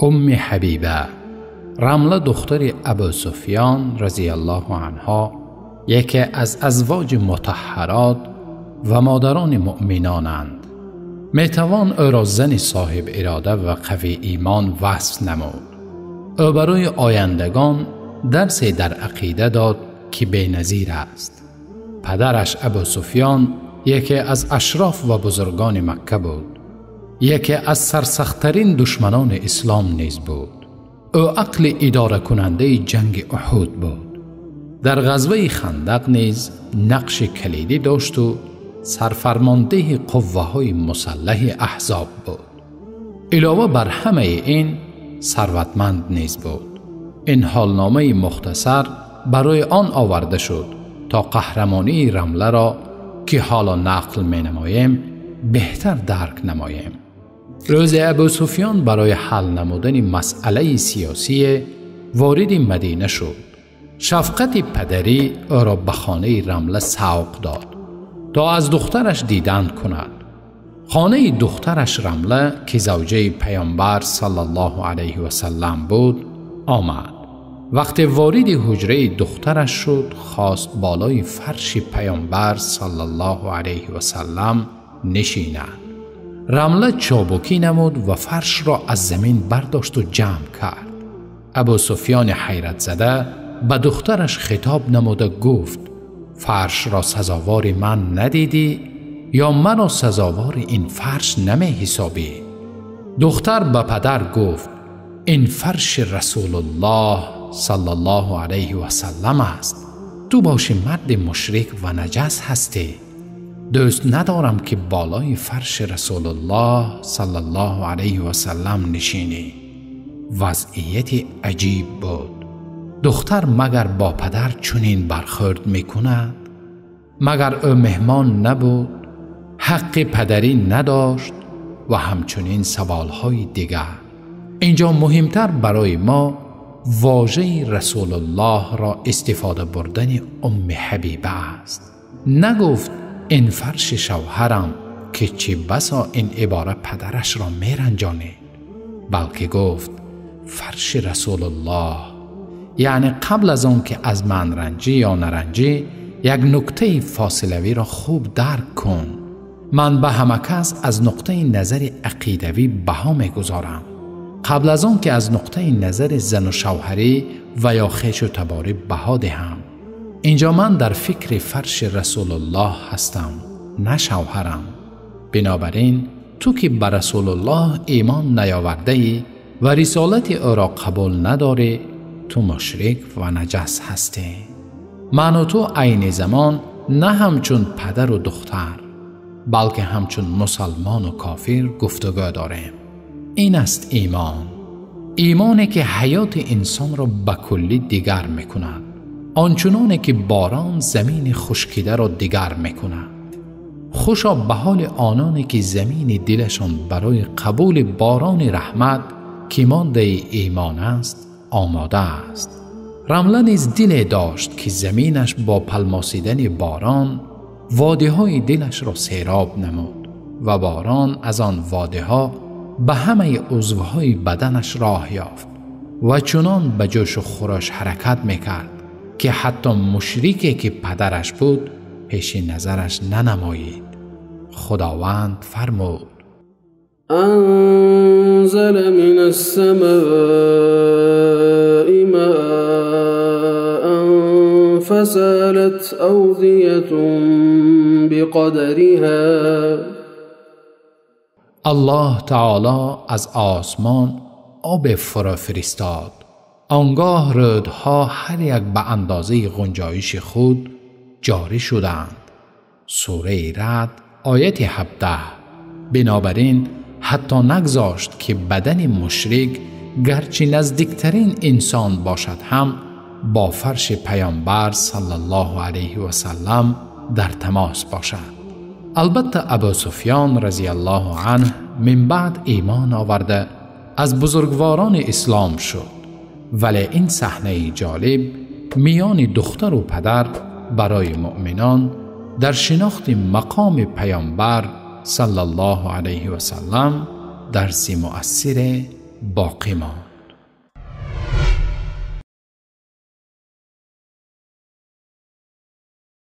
Умми Ҳабиба Рамла духтари Абу Суфён разияллоҳу анҳо яке аз азвоҷи мутаҳҳарот ва модарони муъминонанд. Метавон ӯро зани соҳиб ирода ва қавӣ имон васф намуд. Ӯ барои ояндагон дарсе дар ақида дод ки беназир аст. Падараш Абу Суфён яке аз ашроф ва бузургони Макка буд, яке аз сарсахттарин душманони ислом низ буд. Ӯ ақли идоракунандаи ҷанги Уҳуд буд. Дар ғазваи Хандақ низ нақши калидӣ дошту сарфармондеҳи қувваҳои мусаллаҳи аҳзоб буд. Илова бар ҳамаи ин сарватманд низ буд. Ин ҳолномаи мухтасар барои он оварда шуд то қаҳрамонии Рамларо ки ҳоло нақл менамоем беҳтар дарк намоем. Рӯзе Абу Суфён барои ҳал намудани масъалаи сиёсие вориди Мадина шуд. Шафқати падарӣ ӯро ба хонаи Рамла савқ дод то аз духтараш дидан кунад. Хонаи духтараш Рамла ки завҷаи паёмбар саллаллоҳу алайҳи васаллам буд омад. Вақте вориди ҳуҷраи духтараш шуд, хост болои фарши паёмбар саллаллоҳу алайҳи васаллам нишинад. Рамла чобукӣ намуд ва фаршро аз замин бардошту ҷамъ кард. Абу Суфёни ҳайратзада ба духтараш хитоб намуда гуфт: фаршро сазовори ман надидӣ ё маро сазовори ин фарш намеҳисобӣ? Духтар ба падар гуфт: ин фарши Расулуллоҳ саллаллоҳу алайҳи васаллам аст. Ту боши марди мушрик ва наҷас ҳастӣ. Дӯст надорам ки болои фарши Расулуллоҳ саллаллоҳу алайҳи васаллам нишинӣ. Вазъияти аҷиб буд. Духтар магар бо падар чунин бархӯрд мекунад? Магар ӯ меҳмон набуд? Ҳаққи падарӣ надошт? Ва ҳамчунин саволҳои дигар. Инҷо муҳимтар барои мо вожаи Расулуллоҳро истифода бурдани Умми Ҳабиба аст. Нагуфт ин фарши шавҳарам, ки чӣ басо ин ибора падарашро меранҷонид, балки гуфт фарши Расулуллоҳ. Яъне қабл аз он ки аз ман ранҷӣ ё наранҷӣ, як нуктаи фосилавиро хуб дарк кун. Ман ба ҳама кас аз нуқтаи назари ақидавӣ баҳо мегузорам, қабл аз он ки аз нуқтаи назари зану шавҳарӣ ва ё хешу таборӣ баҳо диҳам. Инҷо ман дар фикри фарши Расулуллоҳ ҳастам, на шавҳарам. Бинобар ин ту ки ба Расулуллоҳ имон наёвардаӣ ва рисолати ӯро қабул надорӣ, ту мушрик ва наҷас ҳастӣ. Ман ва ту айни замон на ҳамчун падару духтар, балки ҳамчун мусалмону кофир гуфтугӯ дорем. Ин аст имон. Имоне ки ҳаёти инсонро ба куллӣ дигар мекунад, ончуноне ки борон замини хушкидаро дигар мекунад. Хушо ба ҳоли ононе ки замини дилашон барои қабули борони раҳмат ки мондаи имон аст омода аст. Рамла низ диле дошт ки заминаш бо палмосидани борон водиҳои дилашро сероб намуд ва борон аз он водиҳо ба ҳамаи узвҳои баданаш роҳ ёфт ва чунон ба ҷӯшу хурӯш ҳаракат мекард ки ҳатто мушрике ки падараш буд пеши назараш нанамоид. Худованд фармуд: أنزل من السماء ماء فسالت أودية بقدرها. Аллоҳ таоло аз осмон об фуро фиристод. Он гоҳ рӯдҳо ҳар як ба андозаи гунҷоиши худ ҷорӣ шуданд. Сураи Раъд ояти 17. Бинобар ин ҳатто нагзошт ки бадани мушрик гарчи наздиктарин инсон бошад ҳам бо фарши паёмбар саллаллоҳу алайҳи васаллам дар тамос бошад. Албатта Абу Суфён разияллоҳу анҳ мин баъд имон оварда аз бузургворони ислом шуд, вале ин саҳнаи ҷолиб миёни духтару падар барои муъминон дар шинохти мақоми паёмбар саллаллоҳу алайҳи васаллам дарси муассире боқӣ монд.